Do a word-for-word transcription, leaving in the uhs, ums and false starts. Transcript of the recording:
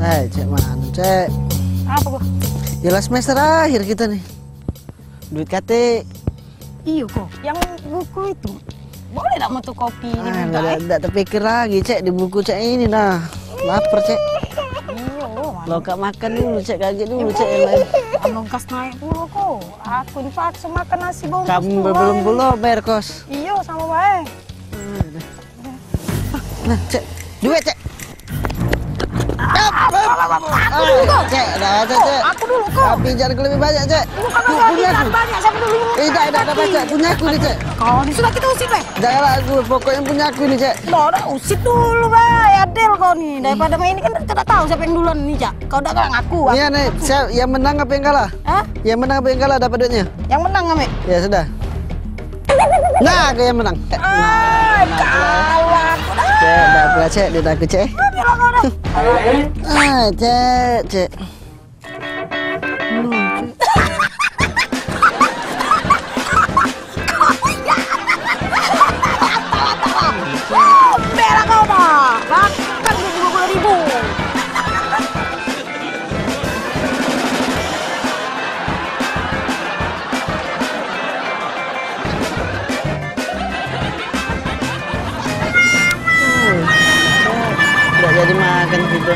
Eh, cek mano, cek? Apo, Bos? Jelas semester akhir kito ni. Duit katik. Iyo, kok. Yang buku itu. Boleh dak motokopi ini? Ah, minta, dak, eh? Dak terpikir lagi, cek, di buku cek ini nah. Lapar, cek. Iyo, lo kak makan dulu, cek, kaget dulu, cek, yang lain. Anu gas naik dulu, kok. Aku ini paksa makan nasi bungkus. Kamu tuh, belum, eh, pulo bayar kos. Iyo, samo bae. Nah, cek. Duit, cek. Aku dulu, kok. Cek, dah, cek, cek. Aku dulu, kok. Tapi jangan lebih banyak, cek. Bukan masalah banyak, siapa dulu? Eh, dah, dah, dah, cek. Punya aku ni, cek. Kau ni sudah kita usir, weh. Janganlah aku, pokoknya punya aku ni, cek. Dah, dah, usir dulu, weh. Adil kau ni. Daripada main ni kan kita tak tahu siapa yang duluan ni, cak. Kau dah ngaku. Iya, nih, siapa yang menang apa yang kalah? Hah? Yang menang apa yang kalah dapat duitnya? Yang menang, Ame. Ya sudah. Nah, aku yang menang. Ah, kalah aku dah. Cek, dah pula, cek, duit aku, cek. Ambil aku dah. Ah, cek, cek. Bela kau dah. Makan duit lima puluh ribu. Tidak jadi makan gitu.